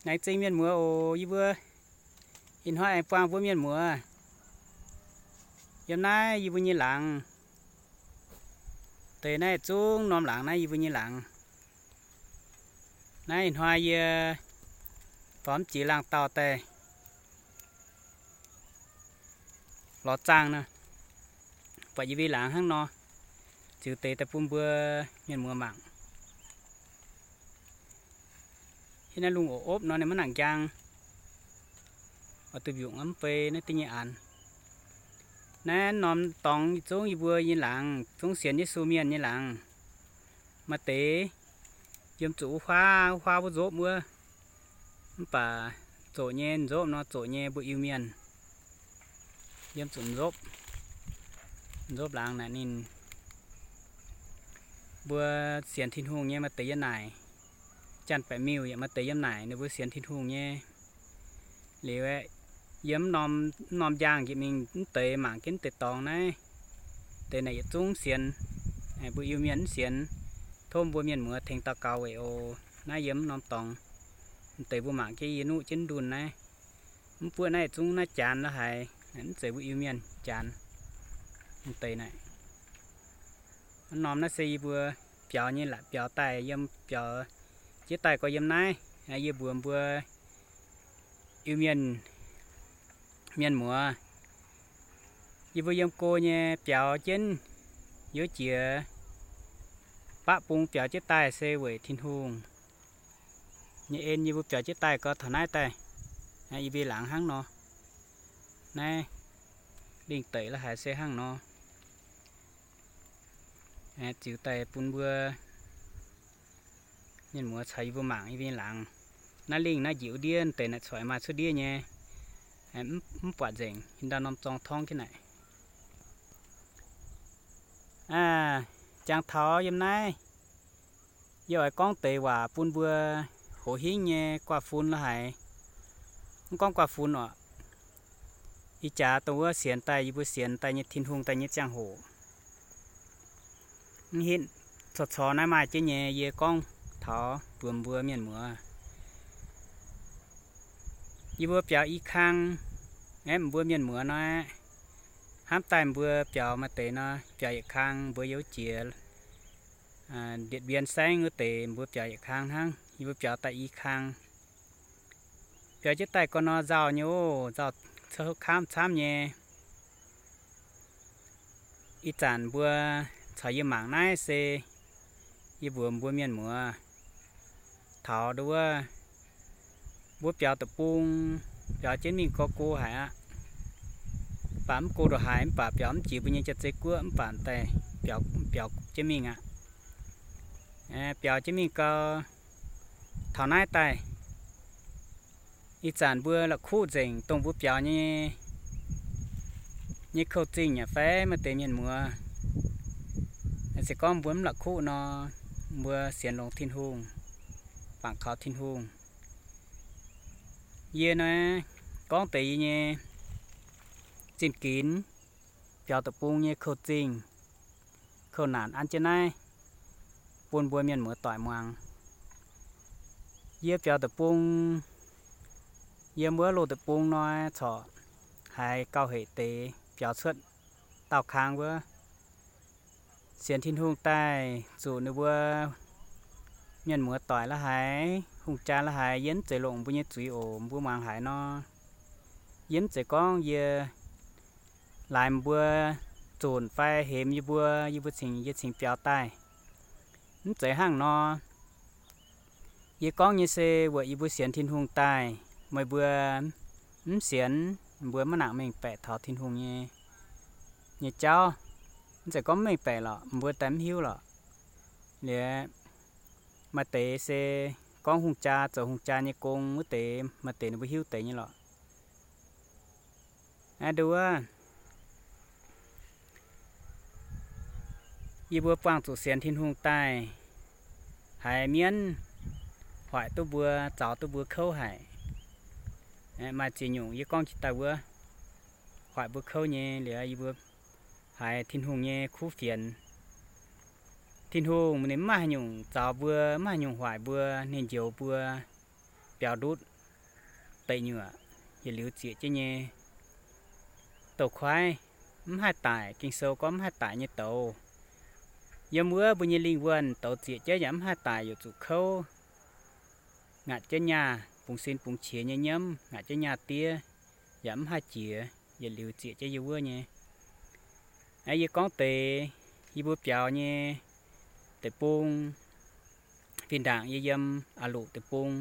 Laengz zingh mienh muoz oc. Yie mbuo ih hnoi aengx buangh mbuo mienh muoz yiem naaiv yie mbuo nyei laangz. Deix naaiv zungv norm laangz naaiv yie mbuo nyei laangz. Naaiv ih hnoi yie dorh mv jiex laangh dauh daaih lorz zaangh nor, buatc yie mbuo laangz hnangv nor, ziux deix daaih bun mbuo mienh muoz mangc. Hiuv naaiv lungh oc opv nor ninh maiv nangc njang, oix duqv mbiungc mv bei naaiv deix nyei aanx. Naaiv norm dorngx zungv yie mbuo nyei laangz, zungv sienx Yesu mienh nyei laangz. Maaih deix yiem zuqc wuov huaav, wuov huaav wuov nzopv wuov, mv baac zoqc nyei nzopv nor, zoqc nyei mbuo Iu-Mienh yiem zuqc nzopv, nzopv laangz naaic ninh mbuo sienx Tin-Hungh nyei maaih deix yiem naaic, janx-baeqc miuh yaac maaih deix yiem naaic ninh mbuo sienx Tin-Hungh nyei. Liuz aeqv, yiem mv norm, mv norm njang jiex mingh mv deix mangc jienv deix dorngx naaiv, deix naaic yietc zungv mv sienx, mbuo Iu-Mienh mv sienx, tov mbuo mienh muoz tengx daux gaux weic oc. Naaiv yiem mv norm dorngx, mv deix mbuo mangc jienv yie nuqv jienv ndunh naaiv, mv buoqv naaiv yietc zungv naaiv janx la'haiz, mv zeiz mbuo Iu-Mienh janx. Mv deix naaic, mv norm naaiv se yie mbuo biaux nyei, la'biaux daaih yiem biaux jienv daaih gorx yiem naaiv. Yie mbuox mbuo Iu-Mienh mienh muoz, yie mbuo yiem go nyei biaux jienv youv jiex baqv bung biaux jienv daaih se weic Tin-Hungh nyei en. Yie mbuo biaux jienv daaih gorx taux naaiv daaih, yie mbuo laangz hnangv nor. Naaiv lingh deic la'haiz se hnangv nor. Ziux daaih bun mbuo mienh muoz caux yie mbuo mangc yie mbuo nyei laangz. Naaiv lingh naaiv njiec wuov ndiev deix naaic corc maaih cuotv ndiev nyei, mv buatc nzengc, hinh ndau norm zorng torngv jienv naaic. Jangx taux yiem naaiv, yie oix gorngv deix waac bun mbuo hoz hingv nyei guaav fun la'haiz. Mv gorngv guaav fun orqc, ih jaax dongh wuov sienx daaih, yie mbuo sienx daaih nyei Tin-Hungh daaih nyei ziangh hoc, mv hitv corc corc naaiv maaih jienv nyei. Yie gorngv taux mbuox mbuo mienh muoz, yie mbuo biaux i kang, aeqv, mbuo mienh muoz nor, hnamv daaih mbuo biaux maaih deix nor biaux yietc kang, mbuo youv jiex Điện Biên saengv wuov deix mbuo biaux yietc kang hnangv. Yie mbuo biaux daaih i kang, biaux jienv daaih gorx nor nzauh nyei oc, nzauh camv camv nyei. Ih zanc mbuo caux yie mangc naaiv se yie mbuox mbuo mienh muoz, taux nduov wuov, mbuo biaux deic-bung, biaux jienv mingh gorx go haic aqv. Mv baac mv go ndongc haaix, mv baac biaux mv jiex mbuo nyei jaav zeiv guoqv, mv baac daaih biaux jienv mingh aqv. Biaux jienv mingh gau, taux naaiv daaih, ih zanc mbuo la'kuqv nzengc dongh mbuo biaux nyei, nyei kouv-zingh nyei fai maaih deix mienh muoz. Se gorngv mbuo mv la'kuqv nor, mbuo sienx longx Tin-Hungh, bangc kaux Tin-Hungh. Yie naaiv gorngv deix yie nyei zinh ginx biaux deic-bung nyei kouv-zingh, kouv-naanc an jienv naaiv bun mbuo mienh muoz doic muangx. Yie biaux deic-bung, yiem wuov loz-deic-bung nor corc haiz gauh hec deix biaux cuotv daauh kang wuov. Sienx Tin-Hungh daaih zuqc ninh mbuo mienh muoz doic la'haiz, hungh jaa la'haiz, yie mv zeiz longc mbuo nyei zuiz oc, mbuo muangx haiz nor. Yie mv zeiz gorngv yie laaix mbuo zonc fai hemx yie mbuo, yie mbuo cingx, yie cingx biaux daaih. Mv zeiz hnangv nor. Yie gorngv nyei se weic yie mbuo sienx Tin-Hungh daaih. Meih mbuo mv sienx, mbuo maiv nangc mengh baeqc taux Tin-Hungh nyei, nyei jauv. Mv zeiz gorngv mv mengh baeqc lorqc, mbuo daaih mv hiuv lorqc. Liuz maaih deix se gorngv hungh jaa, zoux hungh jaa nyei gong wuov deix, maaih deix ninh mbuo hiuv deix nyei lorqc. Aa, nduov, yie mbuo buangh zuqc sienx Tin-Hungh daaih, haiz mienv hoic duqv mbuo, zaux duqv mbuo kouv haic. Maaih ziex nyungc yie gorngv jiex daaih wuov, hoic mbuo kouv nyei liuz, yie mbuo haiz Tin-Hungh nyei kuv fienx. Tin-Hungh ninh mv maaih haaix nyungc zaux mbuo, mv maaih haaix nyungc hoic mbuo, ninh njoux mbuo biaux ndutv. deic nyuoqc, yietc liuz zieqc jienv nyei douz-kuaaiv, mv haih daic. Ging-Sou gorngv mv haih daic nyei douz. Yiem wuov mbuo nyei lingh wuonh douz zieqc jienv yaac mv haih daic, youc zuqc kouv, ngaatc jienv nyaah, bungx sin bungx qiex nyei nyiemv, ngaatc jienv nyaah diev, yaac mv haih jiex, yietc liuz zieqc jienv yie wuov nyei. Yie gorngv deix yie mbuo biaux nyei deic-bung. Fih ndaangc yie yiem Aac Luqc deic-bung,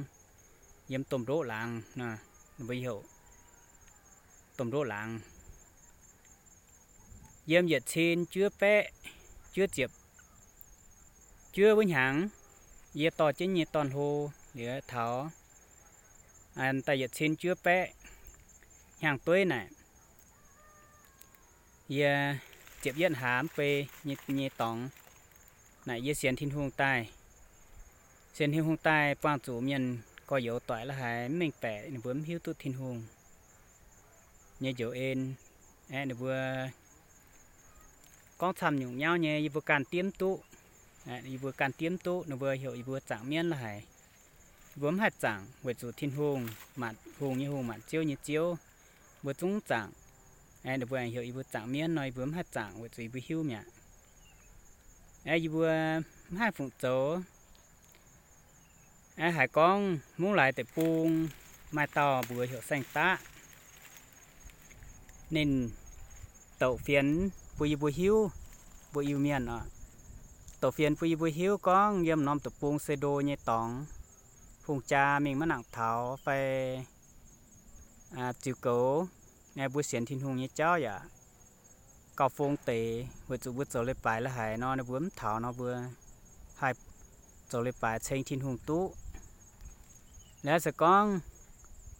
yiem Domh Ndoqv Laangz, ninh mbuo heuc Domh Ndoqv Laangz. Yiem yietc cin juov baeqv, juov ziepc juov wuov hnyangx, yie dorh jienv nyei dorn-hlo liuz taux daaih yietc cin juov baeqv hnyangx-dueiv naaic, yie ziepc yietv hlaax mv bei nyei dorngx naaic, yie sienx Tin-Hungh daaih. Sienx Tin-Hungh daaih buangh zuqc mienh gorx-youz doic la'haic, mv mengh baeqc ninh mbuo mv hiuv duqv Tin-Hungh nyei njoux en. Aeqv, ninh mbuo gorngv camv nyungc nyauv nyei, yie mbuo ganh diev mv duqv. Yie mbuo ganh diev mv duqv, ninh mbuo heuc yie mbuo zaangc mienv la'haic. Yie mbuo mv haih zaangc weic zuqc Tin-Hungh, maanc hungh nyei Hungh, maanc ziouv nyei Ziouv, mbuo zungv mv zaangc. Ninh mbuo heuc yie mbuo zaangc mienv nor, yie mbuo mv haih zaangc weic zuqc yie mbuo hiuv mi'aqv. Yie mbuo mv haih fungc zoux. Haiz gorngv Mungv Laaix deic-bung maaih dauh mbuox heuc Saeng-Daqv. Ninh douc fienx bun yie mbuo hiuv, mbuo Iu-Mienh oc. Douc fienx bun yie mbuo hiuv gorngv yiem norm deic-bung se ndo nyei dorngx, hungh jaa mingh maiv nangc taux fai ziux goux. Mbuo sienx Tin-Hungh nyei jauv yaac gauh fong deix, weic zuqc mbuo zoux leiz-baaix la'haic nor, ninh mbuo mv taux nor, mbuo haih zoux leiz-baaix ceng Tin-Hungh duqv. Laaix se gorngv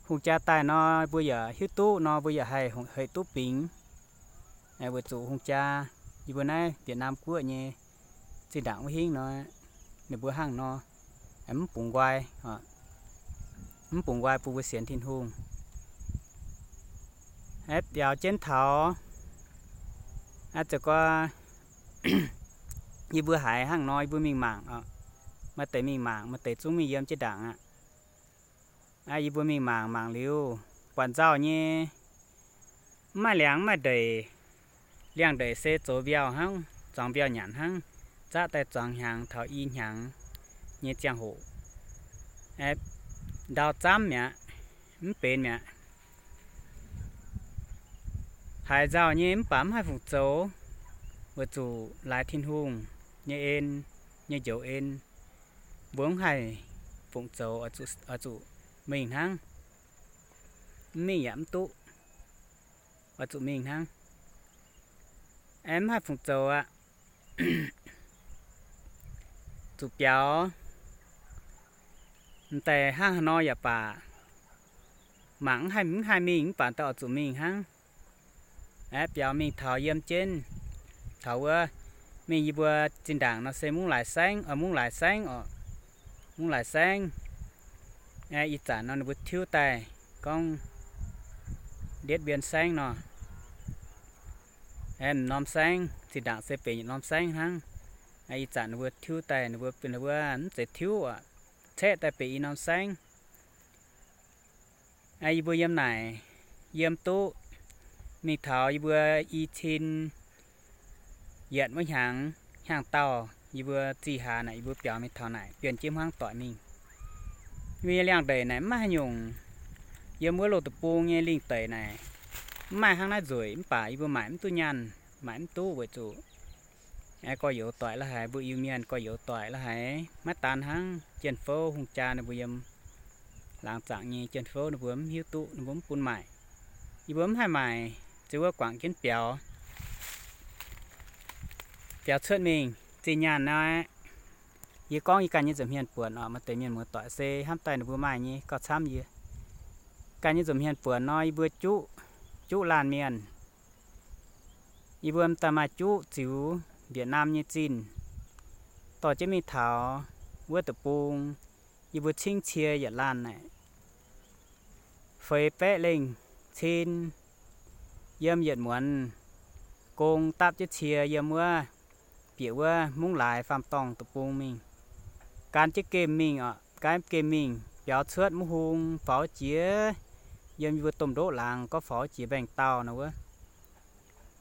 hungh jaa daaih nor, mbuo yaac hiuv duqv nor, mbuo yaac haih hec duqv bingx. Weic zuqc hungh jaa, yie mbuo naaiv Việt Nam guoqv nyei zinh ndaangc wuov hingv nor, ninh mbuo hnangv nor, mv bungx nqoi, mv bungx nqoi bun mbuo sienx Tin-Hungh. Aeqv, biaux jienv taux, aeqv, zoux gau, yie mbuo haiz hnangv nor, yie mbuo mingh mangc oc. Maaih deix mingh mangc, maaih deix zungv mingh yiem jienv ndaangc aqv. Yie mbuo mingh mangc, mangc liuz, buatc nzauh nyei, mv maaih liangx mv maaih ndeic. Liangx-ndeic se zoux mbiauh hnangv, zuangx mbiauh nyanc hnangv, zaqv daaih zuangx hnyangx taux i hnyangx nyei ziangh hoc, ndau zamv mi'aqv, mv benx mi'aqv. Haiz nzauh nyei mv baac mv haih fungc zoux, weic zuqc laaix Tin-Hungh nyei en, nyei njoux en, mbuo mv haih fungc zoux, oix zuqc mingh hnangv. Mv mingh yaac mv duqv, oix zuqc mingh hnangv. Aeqv, mv haih fungc zoux aqv. Zuqc biaux, m'daaih hnangv haaix nor yaac baac, mangc mv haih, mv haih mingh mv baac daaih oix zuqc mingh hnangv. Aeqv, biaux mingh taux yiem jienv, taux wuov, mingh yie mbuo zinh ndaangc nor se Mungv Laaix Saengv, Mungv Laaix Saengv oc. Mungv Laaix Saengv, ih zanc nor ninh mbuo tiuv daaih gorngv Ndietv Mbien Saengv nor. M'norm saengv, zinh ndaangc se benx yietc norm saengv hnangv. Ih zanc ninh mbuo tiuv daaih, ninh mbuo, ninh mbuo mv zeiz tiuv aqv, caeqv daaih benx i norm saengv. Yie mbuo yiem naaic yiem duqv mingh taux yie mbuo i cin yietc wuov hnyangx, hnyangx-daauh yie mbuo zih hlaax naaic yie mbuo biaux mingh taux naaic bienh jienv hmuangv doic mingh. Yie mbuo nyei liangx-ndeic naaic mv maaih haaix nyungc. Yiem wuov Loz Deic-Bung nyei lingh deic naaic mv maaih hnangv naaiv nzueic, mv baac yie mbuo maaic mv duqv nyaanh, maaic mv duqv weic zuqc gorx-youz doic la'haic, mbuo Iu-Mienh gorx-youz doic la'haic maiv daan hnangv jien-fouv hungh jaa ninh mbuo yiem laangz zaangc nyei jien-fouv ninh mbuo mv hiuv duqv, ninh mbuo mv bun maaic. Yie mbuo mv haih maaic, ziouc wuov guangc jienv biaux, biaux cuotv mingh zinh nyaanh nor, yie gorngv yie ganh nyei nza'hmien buonc oc. Maaih deix mienh muoz-doic se hnamv daaih ninh mbuo maaih nyei gauh camv yie. Ganh nyei nza'hmien buonc nor, yie mbuo juqv, juqv laanh mienh. Yie mbuo m'daaih maaih juqv ziux Việt Nam nyei zinh, dorh jienv mingh taux wuov deic-bung. Yie mbuo cingv cie yietc laanh naaic feix baeqv lengh cin, yiem yietc muonz gong dapv jienv cie yiem wuov, bieqc wuov Mungv Laaix Faam-Dorngh Deic-Bung mingh. Gan jienv gemh mingh oc, gan gemh mingh biaux cuotv mv hung faaux jiex yiem yie mbuo domh ndoqv laangz gorngv faaux jiex mbaengx-daauh nor wuov.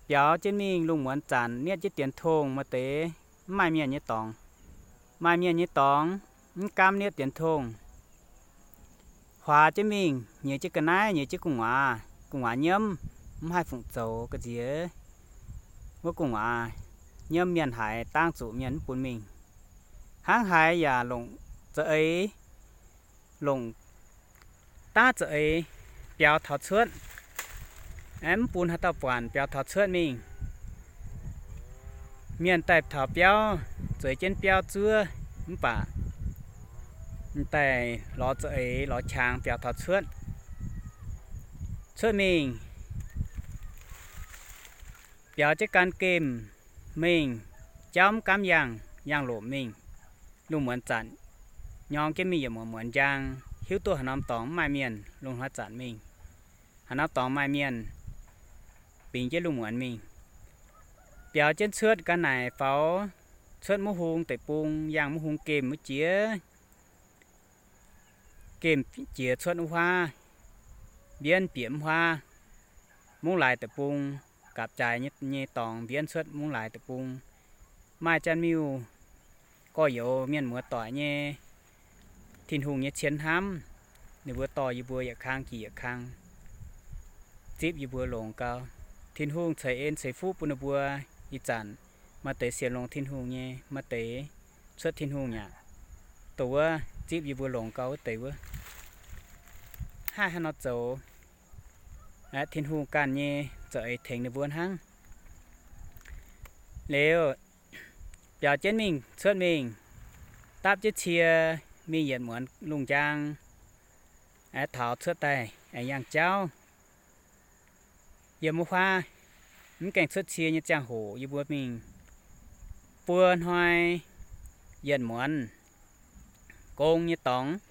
Biaux jienv mingh lungh muonz zanc nietv jienv dienx tongh maaih deix mv maaih mienh nyei dorngx. Maaih mienh nyei dorngx mv gaamv nietv dienx tongh. Huaax jienv mingh, nyiex jienv ga'naaiv, nyiex jienv gu'nguaaz. Gu'nguaaz nyiemv, mv haih fungc zoux ga'nziex. Wuov gu'nguaaz nyiemv, mienh haiz dangv zuqc mienh mv bun mingh. Hnangv haaix yaac longc za'eix, longc daav za'eix biaux taux cuotv, mv bun haaix dauh buatc, biaux taux cuotv mingh. Mienh daaih taux biauv, zueiz jienv biauv zuov, mv baac m'daaih lorz za'eix lorz qangx biaux taux cuotv. Cuotv mingh, biaux jienv gan gemh mingh, jauv mv gaamv yangh, yangh lomc mingh. Lungh muonz zanc nyorng jienv mingh yietc muonz muonz njang, hiuv duqv haaix norm dorngx mv maaih mienh, lungh hnoi zanc mingh, haaix norm dorngx maaih mienh, bingx jienv lungh muonz mingh. Biaux jienv cuotv ga'naaiv faaux, cuotv muv hung deic-bung, yangh muv hung gemh wuov jiex, gemh jiex cuotv wuov huaav, mbienv bieqc wuov huaav. Mungv laaix deic-bung, gapv-jaaix nyei dorngx mbienv cuotv mungv laaix deic-bung. Maaih Janx-Miuh gorx-youz mienh muoz doic nyei Tin-Hungh nyei cien hnamv, ninh mbuo dorh yie mbuo yietc kang jiex yietc kang, zipv yie mbuo longx gau. Tin-Hungh ceix en ceix fuqv bun ninh mbuo. Ih zanc maaih deix sienx longx Tin-Hungh nyei, maaih deix cuotv Tin-Hungh aqv. Dongh wuov zipv yie mbuo longx gau wuov deix wuov, haih haaix nor zoux, aeqv, Tin-Hungh ganh nyei za'eix tengx ninh mbuo hnangv. Liuz, biaux jienv mingh cuotv mingh, dapv jienv cie mingh yietc muonz lungh njang, aeqv, taux cuotv daaih aengx yangh jauv. Yiem wuov huaav, mv gaengh cuotv cie nyei ziangh hoc yie mbuo mingh buo hnoi yietc muonz gong nyei dorngx.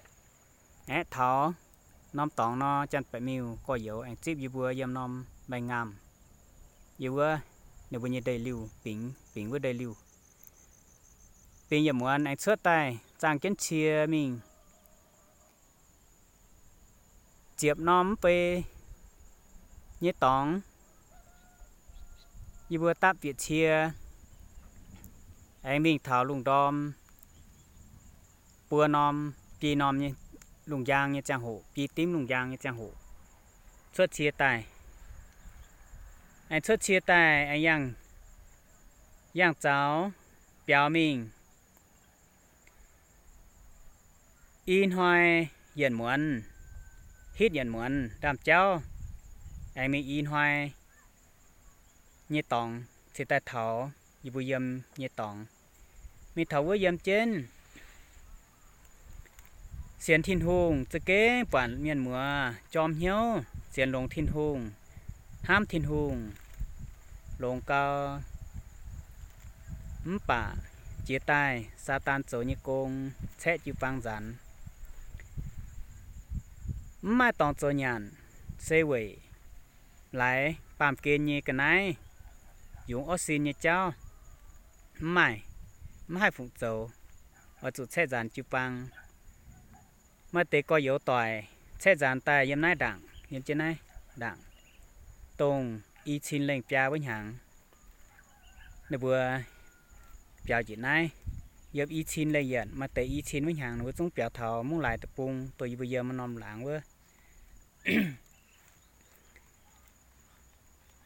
Aeqv, taux norm dorngx nor, Janx-Baeqc Miuh gorx-youz aengx zipv yie mbuo yiem norm mbaengx-ngaamh, yiem wuov ninh mbuo nyei ndeic-liuh, bingx, bingx wuov ndeic-liuh. Bingx yietc muonz aengx cuotv daaih zaangh jienv cie mingh ziepc norm mv bei nyei dorngx, yie mbuo dapv bieqc cie aengx mingh taux lungh ndorm buo norm, biei norm nyei lungh njang nyei ziangh hoc, biei dimv lungh njang nyei ziangh hoc cuotv cie daaih. Aengx cuotv cie daaih aengx yangh, yangh zaux biaux mingh i hnoi yietc muonz, hitv yietc muonz ndaamv-jauv, aengx mingh i hnoi nyei dorngx cingx daaih taux yie mbuo yiem nyei dorngx. Mingh taux wuov yiem jienv, sienx Tin-Hungh za'gengh buatc mienh muoz jorm hnyouv, sienx longx Tin-Hungh, hnamv Tin-Hungh longx gau. Mv baac jiex daaih Saadaan zoux nyei gong caeqv jiu-baang nzaanx, mv maaih dorngx zoux nyanc, se weic laaix baamh gen nyei ga'naaiv, yungz orv sin nyei jauv mv maaih, mv haih fungc zoux, oix zuqc caeqv nzaanx jiu-baang. Maaih deix gorx-youz doic caeqv nzaanx daaih yiem naaiv ndaangc, yiem jienv naaiv ndaangc, dongh i cin lengh biaa wuov hnyangx, ninh mbuo biaux njiec naaiv. Yiem i cin lengh yietc, maaih deix i cin wuov hnyangx ninh mbuo zungv biaux taux mungv laaix deic-bung, dongh yie mbuo yiem norm laangz wuov.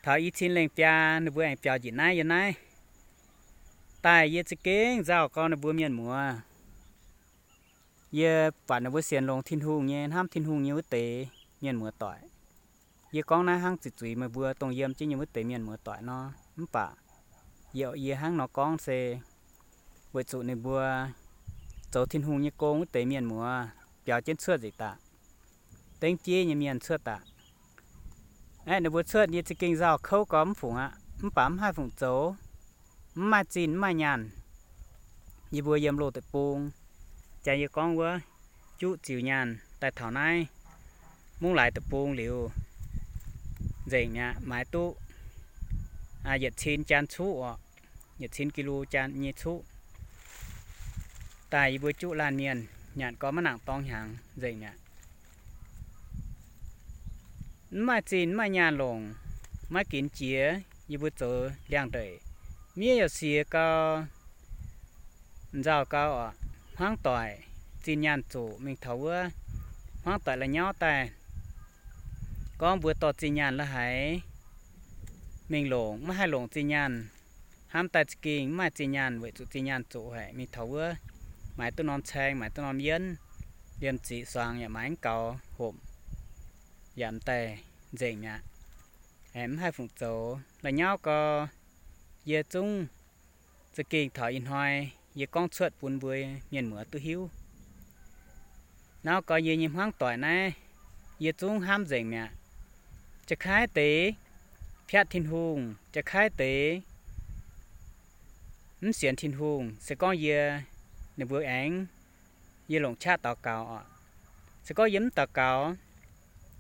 Taux i cin lengh biaa ninh mbuo aengx biaux njiec naaiv yiem naaiv. Daaih yie za'gengh nzauh gau ninh mbuo mienh muoz. Yie buatc ninh mbuo sienx longx Tin-Hungh nyei, hnamv Tin-Hungh nyei wuov deix mienh muoz doic. Yie gorngv naaiv hnangv zuiz-zuiz meih mbuo dongh yiem jienv nyei wuov deix mienh muoz doic nor, mv baac yie, yie hnangv nor gorngv se weic zuqc ninh mbuo zoux Tin-Hungh nyei gong wuov deix mienh muoz biaux jienv cuotv nzengc daaih, dengv jeiv nyei mienh cuotv daaih. Aeqv, ninh mbuo cuotv yie za'gengh nzauh kouv gau mv fungc aqv, mv baac mv haih fungc zoux, mv maaih zinh mv maaih nyaanh. Yie mbuo yiem loz deic-bung, jang yie gorngv wuov, juqv ziux nyaanh daaih taux naaiv mungv laaix deic-bung liuz, nzengc mi'aqv, maaiz duqv yietc cin jaan cuqv orqc, yietc cin ki^lu jaan nyei cuqv. Daaih yie mbuo juqv laanh mienh nyanc gorx maiv nangc dorng hnyangx nzengc mi'aqv. mv maaih zinh mv maaih nyaanh longc, maiv ginx jiex yie mbuo zoux liangx-ndeic. Miev yaac siex gau, nzauh gau oc, hmuangv doic zinh nyaanh zoqc mingh taux wuov, hmuangv doic la'nyauv daaih gorngv mbuo dorh zinh nyaanh la'haiz mingh longc, maiv haih longc zinh nyaanh, hnamv daaih za'gengh mv maaih zinh nyaanh weic zuqc zinh nyaanh zoqc haic, mingh taux wuov maaiz duqv norm caeng, maaiz duqv norm yienv, liemh ziqc suangx yaac maaiz mv gaux, homc yaac m'daaih nzengc mi'aqv. Aengx mv haih fungc zoux. La'nyauv gau, yie zungv za'gengh taux ih hnoi yie gorngv cuotv bun mbuo mienh muoz duqv hiuv. Nauv gau yie nyei hmuangv doic naaiv, yie zungv hnamv nzengc mi'aqv. Ja'kaiv deix piatv Tin-Hungh, ja'kaiv deix mv sienx Tin-Hungh. Se gorngv yie, ninh mbuo aengx, yie longc qaqv daux gaux oc. Se gorngv yie mv daux gaux,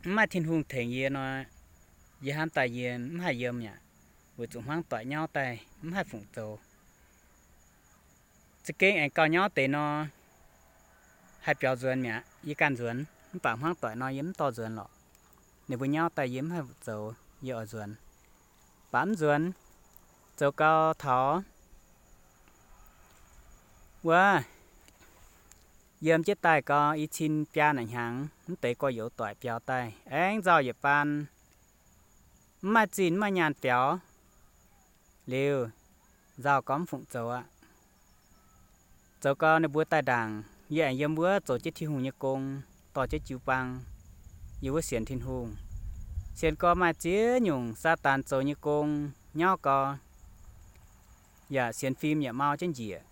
mv maaih Tin-Hungh tengx yie nor, yie hnamv daaih yie mv haih yiem mi'aqv, weic zuqc hmuangv doic nyauv daaih mv haih fungc zoux. Za'gengh aengx gauh nyauv deix nor, haih biaux nzuonx mi'aqv, yie ganh nzuonx, mv baac hmuangv doic nor yie mv dorh nzuonx lorqc. Ninh mbuo nyauv daaih yie mv haih fungc zoux, yie oix nzuonx. Baac mv nzuonx, zoux gau taux wuov, yiem jienv daaih gau i cin biaa naaic hnyangx, mv deix gorx-youz doic biaux daaih aengx nzauh yietc baan, mv maaih zinh mv maaih nyaanh biaux liuz, nzauh gau mv fungc zoux aqv. Zoux gau ninh mbuo daaih ndaangc, yie aengx yiem wuov zoux jienv Tin-Hungh nyei gong, dorh jienv jiu-baang, yie wuov sienx Tin-Hungh. Sienx gau maaih ziex nyungc Saadaan zoux nyei gong nyauv gau, yaac sienx fim yaac mau jienv njiec.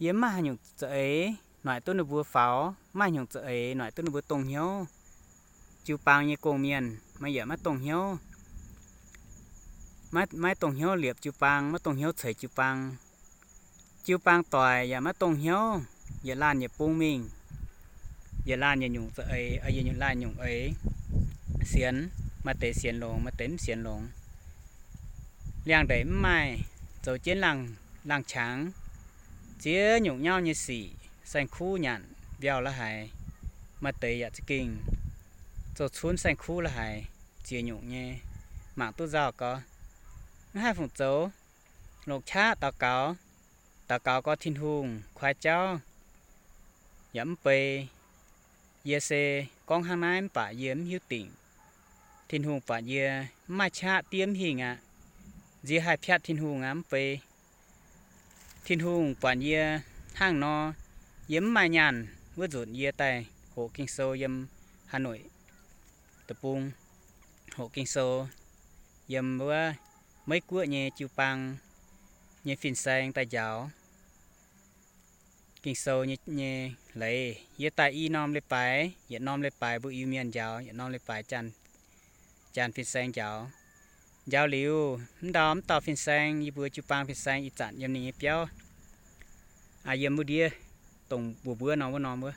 Yie mv maaih haaix nyungc za'eix noic duqv ninh mbuo faaux, mv maaih haaix nyungc za'eix noic duqv ninh mbuo dongh hnyouv. Jiu-baang nyei gong-mienh maaih yaac maiv dongh hnyouv, maiv, maiv dongh hnyouv liepc jiu-baang, maiv dongh hnyouv ceix jiu-baang. Jiu-baang doic yaac maiv dongh hnyouv, yietc laanh yietc bung mingh, yietc laanh yietc nyungc za'eix, yietc laanh nyungc eix sienx, maaih deix sienx longx, maaih deix mv sienx longx. Liangx-ndeic mv maaih, zoux jienv laangh, laangh qangx, ziex nyungc nyauv nyei sic, saeng-kuv nyanc mbiauh la'haiz, maaih deix yaac za'gengh zoux cunv saeng-kuv la'haiz, ziex nyungc nyei, mangc duqv nzauh gau. Mv haih fungc zoux, longc qaqv daux gaux, daux gaux gau Tin-Hungh kuaai jauv yaac mv bei. Yie se gorngv hnangv naaiv mv baac yie mv hiuv dingc. Tin-Hungh buatc yie mv maaih qaqv diev mv hingh aqv. Nziex haih piatv Tin-Hungh aqv mv bei. Tin-Hungh buatc yie hnangv nor, yie mv maaih nyaanh wuov nzunc yie daaih hoqc Ging-Sou yiem Hà Nội deic-bung, hoqc Ging-Sou yiem wuov Meiv Guoqv nyei jiu-baang nyei fin-saeng daaih njaaux Ging-Sou nyei, nyei leiz. Yie daaih i norm leiz-baaix, yietc norm leiz-baaix mbuo Iu-Mienh njaaux, yietc norm leiz-baaix Janx, Janx fin-saeng njaaux. Njaaux liuz, mv ndau, mv dauh fin-saeng, yie mbuo jiu-baang fin-saeng ih zanc yiem ninh nyei biauv, aa, yiem wuov ndiev, dongh mbuov mbuov norm wuov norm wuov,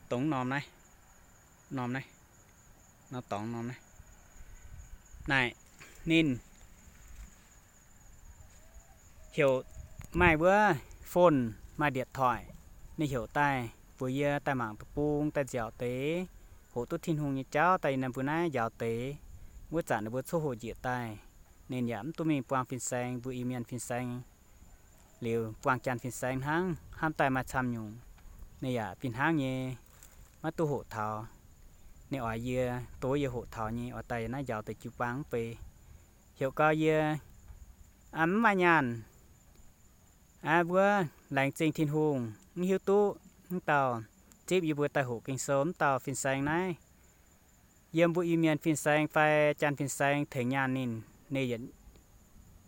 dongh norm naaiv, norm naaiv, norm dorngx norm naaiv. Naaic, ninh heuc maaih wuov phone, maaih điện thoại, ninh heuc daaih mbuox yie daaih mangc deic-bung daaih nziaauc deix, hoqc duqv Tin-Hungh nyei jauv daaih yiem naaiv mbuo naaiv njaaux deix. Wuov zanc ninh mbuo coqv hoqc njiec daaih, ninh yaac mv duqv mingh buangh fin-saeng, mbuo Iu-Mienh fin-saeng liuz, buangh Janx fin-saeng hnangv. Hnamv daaih maaih camv nyungc, ninh yaac fih hnangv nyei maiv duqv hoqc taux. Ninh oix yie, dov yie hoqc taux nyei, oix daaih naaiv njaaux deix jiu-baang mv bei. Heuc gau yie mv maaih nyaanh, aa, wuov laengz zingh Tin-Hungh, mv hiuv duqv mv dauh zipv yie mbuo daaih hoqc Ging-Sou, mv dauh fin-saeng naaiv. Yiem mbuo Iu-Mienh fin-saeng fai Janx fin-saeng tengx nyaanh ninh, ninh,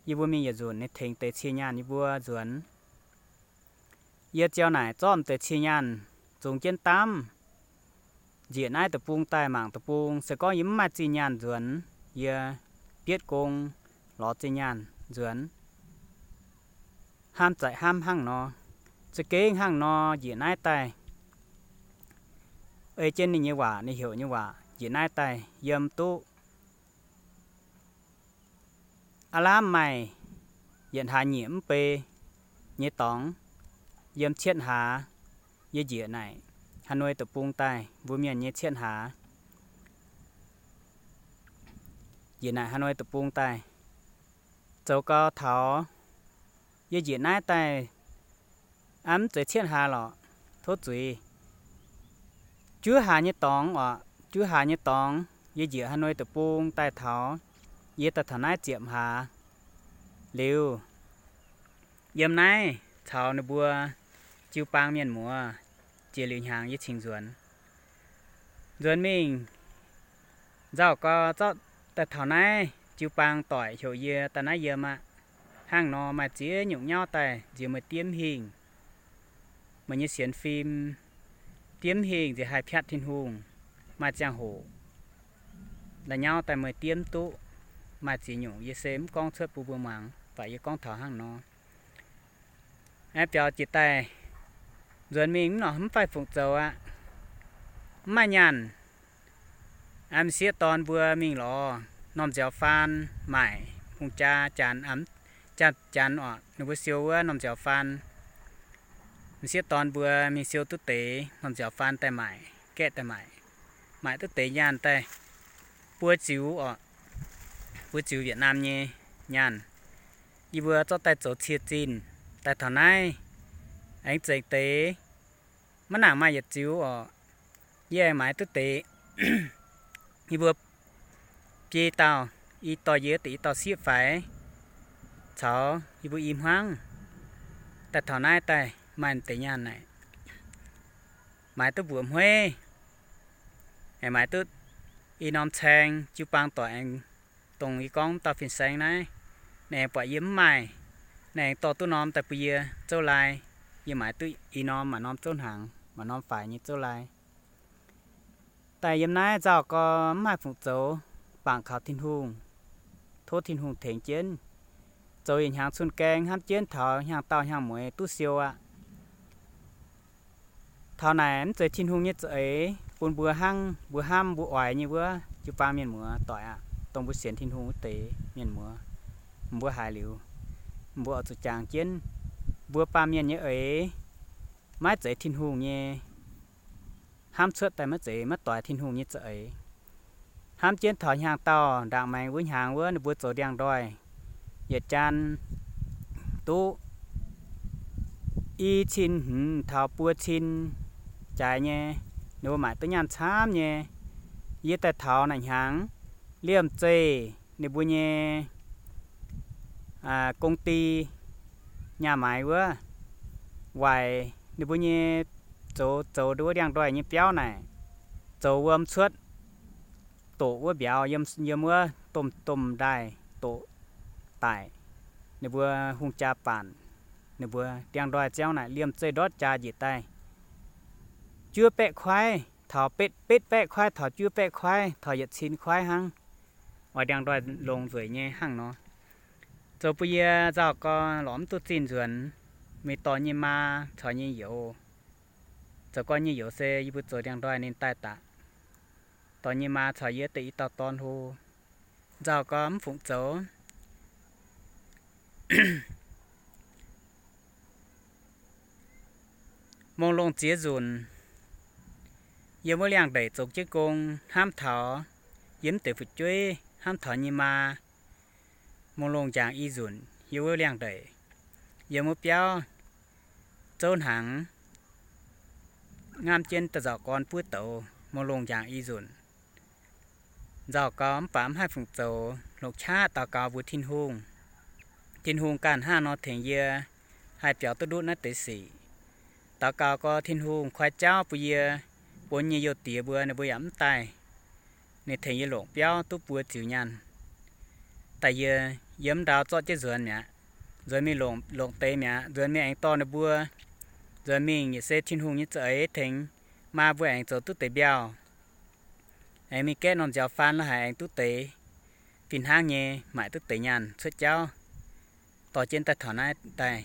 yie mbuo mingh yietc nzunc ninh tengx deix cie nyaanh yie mbuo nzuonx. Yie ziouc naaic zorqv m'deix cie nyaanh zungx jienv daamv njiec naaiv deic-bung daaih mangc deic-bung. Se gorngv yie mv maaih zinh nyaanh nzuonx, yie bietv gong lorz zinh nyaanh nzuonx. Hnamv za'eix hnamv hnangv nor, za'gengh hnangv nor njiec naaiv daaih ei jienv ninh nyei waac, ninh heuc nyei waac njiec naaiv daaih yiem duqv aav lamh maaih yietc hlaax nyeic mv bei nyei dorngx, yiem cietv hlaax yie njiec naaic Hà Nội deic-bung daaih mbuo Mienh nyei cietv hlaax. Njiec naaic Hà Nội deic-bung daaih, zoux gau taux yie njiec naaiv daaih, aa, mv zeiz cietv hlaax lorqc, tov zuiz. Juov hlaax nyei dorngx oc, juov hlaax nyei dorngx yie njiec Hà Nội deic-bung daaih taux, yie daaih taux naaiv ziepc hlaax liuz, yiem naaiv caux ninh mbuo jiu-baang mienh muoz jiex liuz hnyangx yie cingx nzuonx. Nzuonx mingh nzauh gau zorqv daaih taux naaiv jiu-baang doic heuc yie daaih naaiv yiem aqv. Hnangv nor maaih ziex nyungc nyauv daaih nziex meih diemv hingh, meih nyei sienx fim diemv hingh nziex haih piatv Tin-Hungh. Maaih ziangh hoc la'nyauv daaih meih diemv duqv. Maaih ziex nyungc yie se mv gorngv cuotv bun mbuo muangx, baac yie gorngv taux hnangv nor. Aengx biaux jiex daaih nzuonx mingh mv nor mv faix fungc zoux aqv. Mv maaih nyaanh. M'sieqv dorn mbuo mingh lorz normh nziaaux faan maaic hungh jaa janx, jaa janx oc, ninh mbuo siou wuov normh nziaaux faan. M'sieqv dorn mbuo mingh siou duqv deix normh nziaaux faan daaih maaic, gaeqv daaih maaic. Maaic duqv deix nyaanh daaih buo ziux oc, buo ziux Việt Nam nyei nyaanh. Yie mbuo zorqv daaih zoux cie zinh daaih taux naaiv, aengx zengc deix maiv nangc maaih yietc ziux oc. Yie aengx maaiz duqv deix, yie mbuo biei dauh, i dorh yie deix i dauh sieqv faix caux yie mbuo i hmuangv daaih taux naaiv daaih maaih deix nyaanh naaic. Maaiz duqv mbuoqc hmueiv, aengx maaiz duqv i norm caeng. Jiu-baang doic aengx, dongh yie gorngv dauh fin-saeng naaiv, ninh aengx buatc yie mv maaih, ninh aengx dorh duqv norm daaih bun yie zouv lai. Yie maaiz duqv i norm, maaih norm zouv hnaangx, maaih norm faix nyei zouv lai. Daaih yiem naaiv nzauh gau mv haih fungc zoux, bangc kaux Tin-Hungh, tov Tin-Hungh tengx jienv. Zoux yietc hnyangx cun-gaeng hnamv jienv taux hnyangx-daauh hnyangx-mueiz duqv siou aqv. Taux naaic mv zeiz Tin-Hungh nyei za'eix bun mbuo hnangv mbuo hnamv mbuo oix nyei wuov, jiu-baang mienh muoz doic aqv, dongh mbuo sienx Tin-Hungh wuov deix mienh muoz, mbuo haiz liuz, mbuo oix zuqc jangx jienv. Mbuo baamh mienh nyei eix maiv zeiz Tin-Hungh nyei, hnamv cuotv daaih maiv zeiz, maiv doix Tin-Hungh nyei za'eix. Hnamv jienv taux hnyangx-daauh ndaangc maengx wuov hnyangx wuov ninh mbuo zoux ndiangx-ndoih, yietc jaan duqv i cin hmz taux buo cin jaaix nyei, ninh mbuo maaic duqv nyaanh camv nyei. Yie daaih taux naaic hnyangx, liemh zeih ninh mbuo nyei công ty nyaah maaiz wuov, waaic ninh mbuo nyei zoux, zoux wuov ndiangx-ndoih nyei biauv naaic, zoux wuom cuotv, doqc wuov mbiauz yiem, yiem wuov domh, domh ndaaih doqc daic. Ninh mbuo hungh jaa baanc, ninh mbuo ndiangx-ndoih ziangv naaic liemh zeih ndortv jaax njiec daaih juov baeqv kuaaiv taux betv, betv baeqv kuaaiv taux juov baeqv kuaaiv taux yietc cin kuaaiv hnangv. Oix ndiangx-ndoih longx nzueic nyei hnangv nor. Zoux bun yie nzauh gau lorz mv duqv zinh nzuonx. Mingh dorh nyei maa caux nyei youz, zoux gau nyei youz se yie mbuo zoux ndiangx-ndoih ninh daaih daaih. Dorh nyei maa caux yie deix i dauh dorn hlo, nzauh gau mv fungc zoux. Mongh longh ziex nzunc, yiem wuov liangx-ndeic zoux jienv gong hnamv taux yiem deix fu'jueiv, hnamv taux nyei maa. Mongh longh njangc i nzunc yiem wuov liangx-ndeic, yiem wuov biauv zouv hnaangx, ngamv jienv da'nzauc gorn buov douz. Mongh longh njangc i nzunc, nzauh gau mv baac mv haih fungc zoux, longc qaqv daux gaux mbuox Tin-Hungh. Tin-Hungh ganh hnangv nor tengx yie haih biaux duqv ndutv naaiv deix sic. Daux gaux gau Tin-Hungh koi jauv bun yie, bun nyei youh diex mbuo ninh mbuo yaac mv daaih. Ninh tengx yie longc biauv duqv buo ziux nyaanh. Daaih yie yiem ndau zorqv jienv nzuonx mi'aqv. Nzuonx mingh longc, longc deix mi'aqv. Nzuonx mingh aengx dorh ninh mbuo, nzuonx mingh yaac se Tin-Hungh nyei za'eix tengx maa mbuo aengx zoux duqv deix mbiauh. Aengx mingh gaeqv norm nziaaux faan la'haic aengx duqv deix, fih hnangv nyei maaic duqv deix nyaanh cuotv jauv, dorh jienv daaih taux naaiv daaih.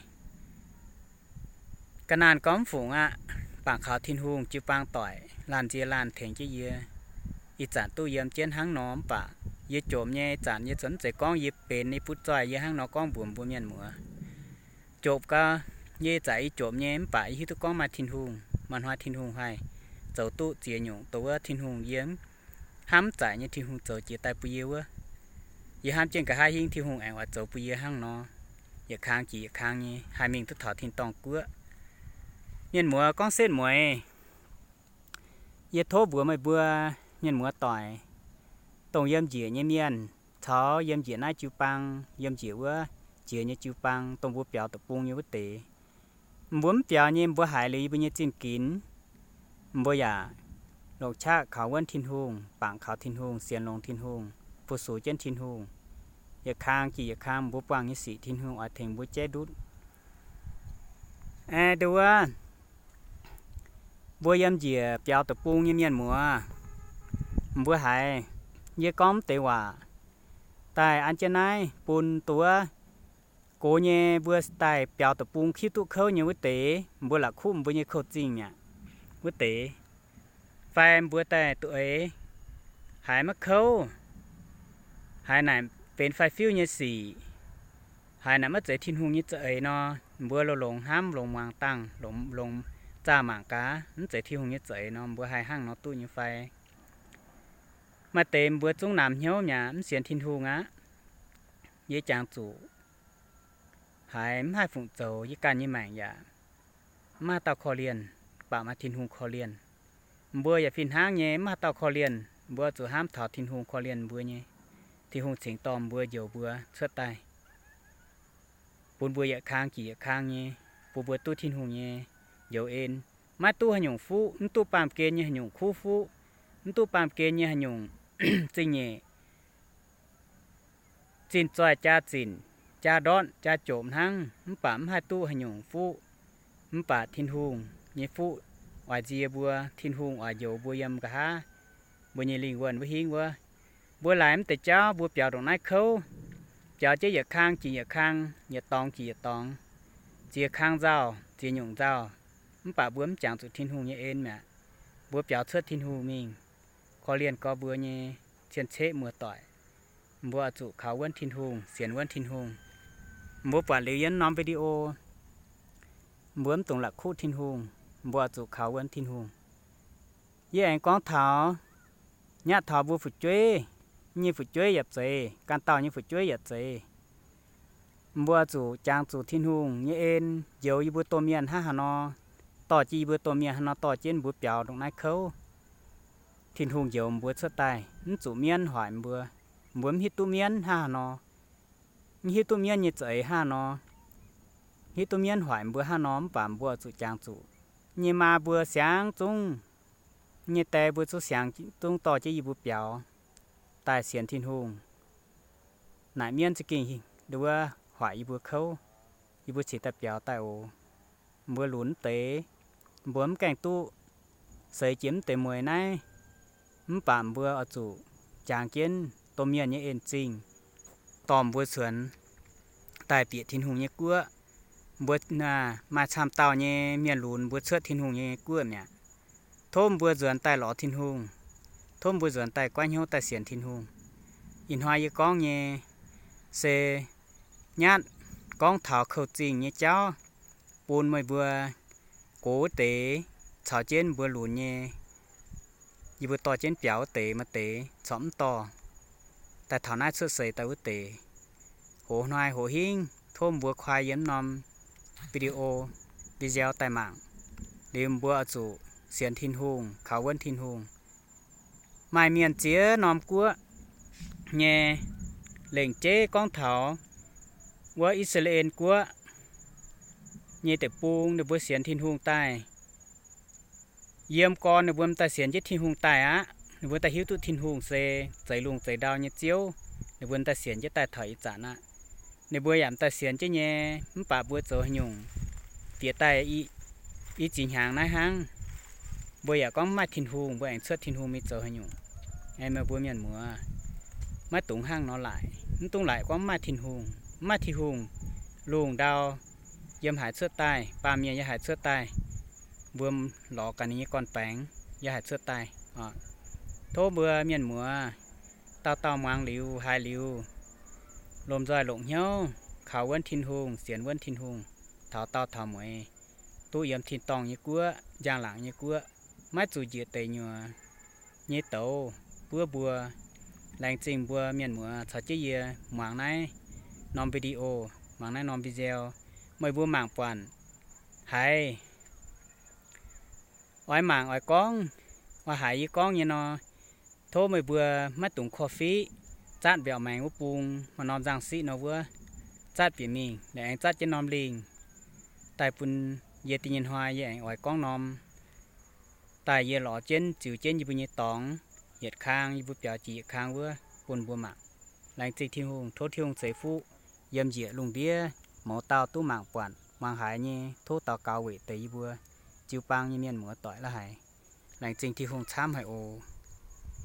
Ga'naanh gorngv mv fungc aqv, bangc kaux Tin-Hungh jiu-baang doic laanh nzie laanh tengx jienv yie. Ih zanc duqv yiem jienv hnangv nor mv baac yie jomc nyei ih zanc yie zuqc mv zeiz gorngv yie benx nyei butv zoih yie hnangv nor gorngv mbuox mbuo mienh muoz. Jomc gau, yie ih zanc yie jomc nyei mv baac yie hiuv duqv gorngv maaih Tin-Hungh. Maaih hnoi Tin-Hungh haih zoux duqv ziex nyungc dongh wuov Tin-Hungh yie hnamv mv zaic nyei Tin-Hungh zoux jiex daaih bun yie wuov. Yie hnamv jienv nqa'haav hingv Tin-Hungh aengx oix zoux bun yie hnangv nor. Yietc kang jiex yietc kang nyei haih mingh duqv taux tin-dorngh guoqv. Mienh muoz gorngv setv mueiz, yie tov mbuox meih mbuo mienh muoz doic, dongh yiem njiec nyei mienh caux yiem njiec naaiv jiu-baang, yiem njiec wuov jiex nyei jiu-baang, dongh mbuo biaux deic-bung nyei wuov deix, mbuo mv biaux nyei, mbuo haiz liuz yie mbuo nyei zingh ginx, mbuo yaac longc qaqv kaux wuonv Tin-Hungh, bangc kaux Tin-Hungh, sienx longx Tin-Hungh, fu-sux jienv Tin-Hungh. Yietc kang jiex yietc kang mbuo buangh nyei sic Tin-Hungh oix tengx mbuo jaiv ndutv. Ae, nduov, mbuo yiem njiec biaux deic-bung nyei mienh muoz, mbuo haiz, yie gorngv mv deix waac daaih an jienv naaiv bun nduov gox nyei mbuo daaih biaux deic-bung hiuv duqv kouv nyei wuov deix, mbuo la'kuqv mbuo nyei kouv-zingh mi'aqv wuov deix, fai mbuo daaih duqv eix haiz maiv kouv, haiz naaic benx fai fiuv nyei sic, haiz naaic maiv zeiz Tin-Hungh nyei za'eix nor, mbuo longx-longx hnamv, longx muangx dangh, longx, longx zaah mangc gaax, mv zeiz Tin-Hungh nyei za'eix nor, mbuo haih hnangv nor duqv nyei fai? Maaih deix mbuo zungv namx hnyouv mi'aqv, mv sienx Tin-Hungh aqv. Yie jangx zuqc haiz mv haih fungc zoux, yie ganh nyei maengc yaac mv maaih dauh korv-lienh, baac maaih Tin-Hungh korv-lienh. Mbuo yaac fih hnangv nyei, mv maaih dauh korv-lienh, mbuo zuqc hnamv taux Tin-Hungh korv-lienh mbuo nyei. Tin-Hungh cingx dorh mbuo, njoux mbuo cuotv daaih, bun mbuo yietc kang jiex yietc kang nyei, bun mbuo duqv Tin-Hungh nyei njoux en. Maiv duqv haaix nyungc fuqv, mv duqv baamh gen nyei haaix nyungc kuv fuqv, mv duqv baamh gen nyei haaix nyungc zingh nyeic, zinh zoih jaa zinc, jaa ndortv, jaa jomc hnangv, mv baac mv haih duqv haaix nyungc fuqv. Mv baac Tin-Hungh nyei fuqv oix nzie mbuo, Tin-Hungh oix njoux mbuo yiem nqa'haav mbuo nyei lingh wuonh wuov hingv wuov. Mbuo laaix mv deix jauv mbuo biaux ndongc naaiv kouv, biaux jienv yietc kang jiex yietc kang, yietc dorngx jiex yietc dorngx, ziex kang nzauh, ziex nyungc nzauh, mv baac mbuo mv jangx zuqc Tin-Hungh nyei en mi'aqv. Mbuo biaux cuotv Tin-Hungh mingh, korv-lienh gorx mbuo nyei cien-ceqv muoz-doic, mbuo oix zuqc kaux wuonv Tin-Hungh, sienx wuonv Tin-Hungh. Mbuo buatc liuz yie norm video, mbuo mv dungx la'kuqv Tin-Hungh, mbuo oix zuqc kaux wuonv Tin-Hungh. Yie aengx gorngv taux, nyatv taux mbuo fu'jueiv nyei fu'jueiv yaac zeiz, ganh dauh nyei fu'jueiv yaac zeiz. Mbuo zuqc jangx zuqc Tin-Hungh nyei en njoux yie mbuo domh mienh hnangv haaix nor, dorh jienv yie mbuo domh mienh hnangv haaix nor dorh jienv mbuo biaux ndongc naaiv kouv. Tin-Hungh njoux mbuo cuotv daaih, mv zuqc mienv hoic mbuo. Mbuo mv hiuv duqv mienv hnangv haaix nor, mv hiuv duqv mienv nyei za'eix hnangv haaix nor, hiuv duqv mienv hoic mbuo hnangv haaix nor, mv baac mbuo zuqc jangx zuqc nyei maa mbuo siangx zungv, nyei die mbuo zungv siangx zungv dorh jienv yie mbuo biaux daaih sienx Tin-Hungh. Naaic mienv za'gengh nduov hoic yie mbuo kouv, yie mbuo cingx daaih biaux daaih oc. Mbuo lunx mv deix, mbuo mv gaengh duqv seix jiex mv deix mueiz naaiv, mv baac mbuo oix zuqc jangx jienv domh mienh nyei en-zingh, dorh mbuo cuonx daaih bieqc Tin-Hungh nyei guoqv. Mbuo maaih camv dauh nyei mienh lunx mbuo cuotv Tin-Hungh nyei guoqv mi'aqv. Tov mbuo nzuonx daaih lorz Tin-Hungh. Tov mbuo nzuonx daaih goiv hnyouv daaih sienx Tin-Hungh. Ih hnoi yie gorngv nyei se nyatv gorngv taux kouv-zingh nyei jauv bun meih mbuo gox wuov deix caux jienv mbuo lunx nyei, yie mbuo dorh jienv biaux wuov deix maaih deix corc mv dorh daaih taux naaiv cuotv seix daaih wuov deix. Hoz hnoi hoz hingv tov mbuo kuaai yiem norm video, video daaih mangc. Liuz mbuo oix zuqc sienx Tin-Hungh, kaux wuonv Tin-Hungh. Maaih mienh ziex norm guoqv nyei lengc jeiv gorngv taux wuov I^saa^laa^en Guoqv nyei deic-bung ninh mbuo sienx Tin-Hungh daaih, yiem gorn ninh mbuo m'daaih sienx jienv Tin-Hungh daaih aqv. Ninh mbuo daaih hiuv duqv Tin-Hungh se zeix lungh zeix ndau nyei Ziouv. Ninh mbuo m'daaih sienx jienv daaih taux ih zanc aqv. Ninh mbuo yaac m'daaih sienx jienv nyei, mv baac mbuo zoux haaix nyungc bieqc daaih i ziex hnyangx naaiv hnangv, mbuo yaac gorngv mv maaih Tin-Hungh, mbuo aengx cuotv Tin-Hungh mingh zoux haaix nyungc? Meih mbuo mienh muoz, maiv dungx hnangv nor laaic. Mv dungx laaic gorngv mv maaih Tin-Hungh. Mv maaih Tin-Hungh, lungh ndau yiem haaix cuotv daaih, baamh mienh yiem haaix cuotv daaih, mbuo lorz gaax ninh nyei gorn-baengx yiem haaix cuotv daaih. Tov mbuo mienh muoz dauh dauh muangx liuz haiz liuz, lomh nzoih longc hnyouv kaux wuonv Tin-Hungh, sienx wuonv Tin-Hungh, taux dauh taux mueiz. duqv yiem tin-dorngh nyei guoqv, njang-laangc nyei guoqv, maiv zuqc njiec deic nyuoqc nyei douz buov mbuo. Laengz zingh mbuo mienh muoz caux jienv yie muangx naaiv norm video, muangx naaiv norm video. Meih mbuo mangc buatc haaix oix mangc oix gorngv, oix haiz yie gorngv nyei nor, tov meih mbuo maiv dungx korv-fiqv, zatv mbiaauc maengx wuov bung, maaih norm nzangc siqv nor wuov, zatv bieqc mingh, ninh aengx zatv jienv norm lingh daaih bun yie. Da'nyeic hnoi yie aengx oix gorngv norm daaih, yie lorz jienv ziux jienv yie mbuo nyei dorngx, yietc kang yie mbuo biaux jiex yietc kang wuov bun mbuo mangc. Laengz zingh Tin-Hungh, tov Tin-Hungh ceix fuqv yiem njiec lungh ndiev mouz dauh duqv mangc buatc muangx haiz nyei. Tov daux gaux weic deix yie mbuo jiu-baang nyei mienh muoz-doic la'haic. Laengz zingh Tin-Hungh camv haic oc.